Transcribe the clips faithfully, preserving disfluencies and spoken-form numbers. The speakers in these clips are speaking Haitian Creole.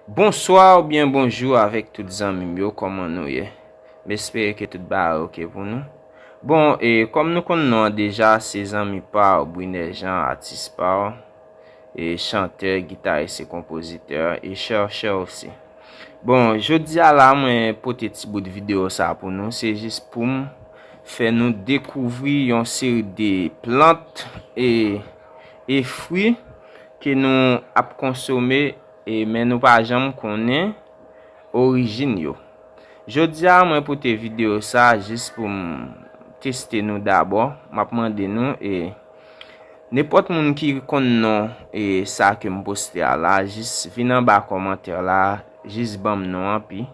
Bonswa oubyen bonjou avèk tout zanmi m yo, kòman nou ye? M espere ke tout bagay oke pou nou. Bon, e kòm nou konn non an deja, se zanmi pa w, Briner Jean, atis pa w, e chantè, gitaris e konpozitè, e chèchè osi. Bon, jodi a la, mwen pote ti bout videyo sa pou nou, se jis pou m fè nou dekouvri yon seri de plant e, e fwi ke nou ap konsome, e, men nou pa janm konnen orijin yo. Jodi a, mwen pote videyo sa jis pou m teste nou dabò. M ap mande nou, e, nenpòt moun ki konn non, e, sa ke m poste a la, jis vin anba kòmantè la, jis ban m non an, pi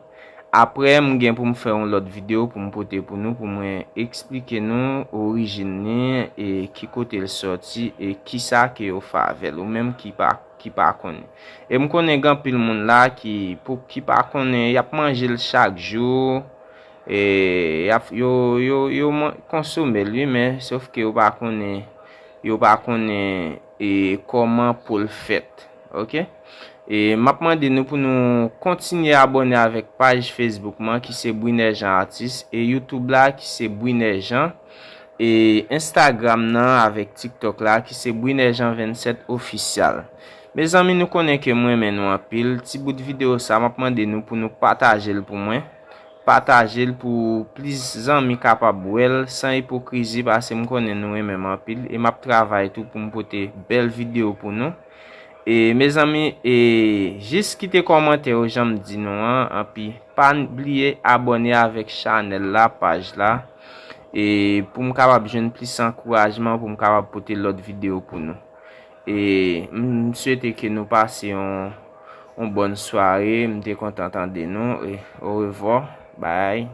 apre, m gen pou m fè yon lòt videyo pou m pote pou nou, pou mwen eksplike nou orijin li, e ki kote l sòti, e kisa ke yo fè avè l, ou menm ki pa, ki pa konnen. E m konnen gen anpil moun la ki, pou, ki pa konnen, y ap manje l chak jou, e y ap, yo, yo, yo man-, konsome l, wi, men sòf ke yo pa konnen, yo pa konnen, e kòman pou l fèt, oke? E m ap mande nou pou nou kontinye abòne avèk paj Facebook mwen ki se Briner Jean Artiste, e YouTube la ki se Briner Jean, e Instagram nan avèk TikTok la ki se Briner Jean vennsèt Official. Mezanmi, nou konnen ke m renmen nou anpil. Ti bout videyo sa, m ap mande nou pou nou pataje l pou mwen. Pataje l pou plis zanmi kapab wè l san ipokrizi, paske m konnen nou renmen m anpil, e m ap travay tou pou m pote bèl videyo pou nou. E mezanmi, e jis kite kòmantè yo jan m di nou an, anpi pa n-, bliye abòne avèk chanèl la, paj la, e pou m kapab jwenn plis ankourajman, pou m kapab pote lòt videyo pou nou. E m swete ke nou pase yon, yon bòn sware, m te kontan tande nou, e orevwa, bye.